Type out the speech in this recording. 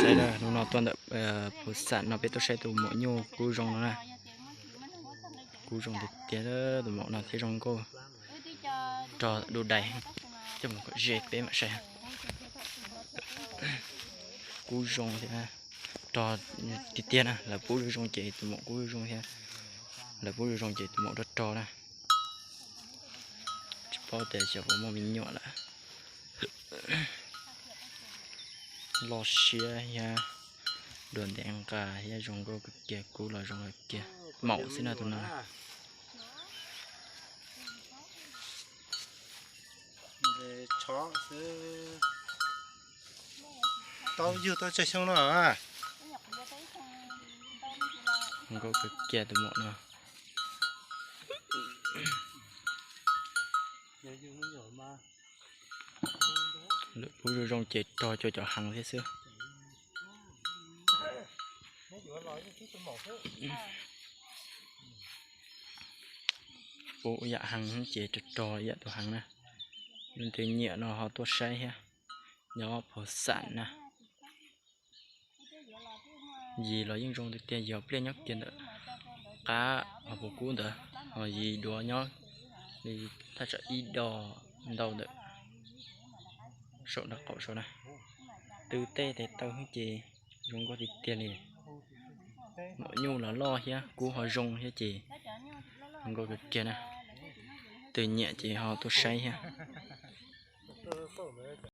Hnub no tuaj ntawm Phuv Xam no peb tuaj saib tus maum nyuj kub zoo no na. Kub zoo tiag tiag, tus maum no thiab zoo nkauj, rog du dais. Coj mus kom ze peb mam saib. Kub zoo thiab, rog tiag tiag na, lawv pub zoo zoo ces tus maum kub zoo thiab. Lawv pub zoo zoo ces tus maum rog rog na. Tsis paub tias xyov puas muaj me nyuam lawm. Loj siab thiab, dua ntev nqa thiab zoo nkauj kawg kiag, kub los zoo kawg kiag. Maum xwb na tus no. Tau yug tau tsawg xyoo no? Zoo nkauj kawg kiag tus maum no. Lawv pub zoo zoo ces rog cuag cov heev thiab xwb. Pub yam heev ces rog rog yam tus heev na. Leej twg nyiam no ho tuaj saib thiab, nyob Phuv Xam na. Yis los yeej zoo tiag tiag, yog pliaj nyob kiag ntawm qab ho puas kub ntawd, ho yis duav nyob li thaj tsam ib do ntau ntawm saum nraub qaum saud na. Tw tej tes taw xwb ces zoo nkauj tiag tiag li. Maum nyuj los loj thiab kub ho zoo thiab ces zoo nkauj kawg kiag na. Tus nyiam ces ho tuaj saib thiab.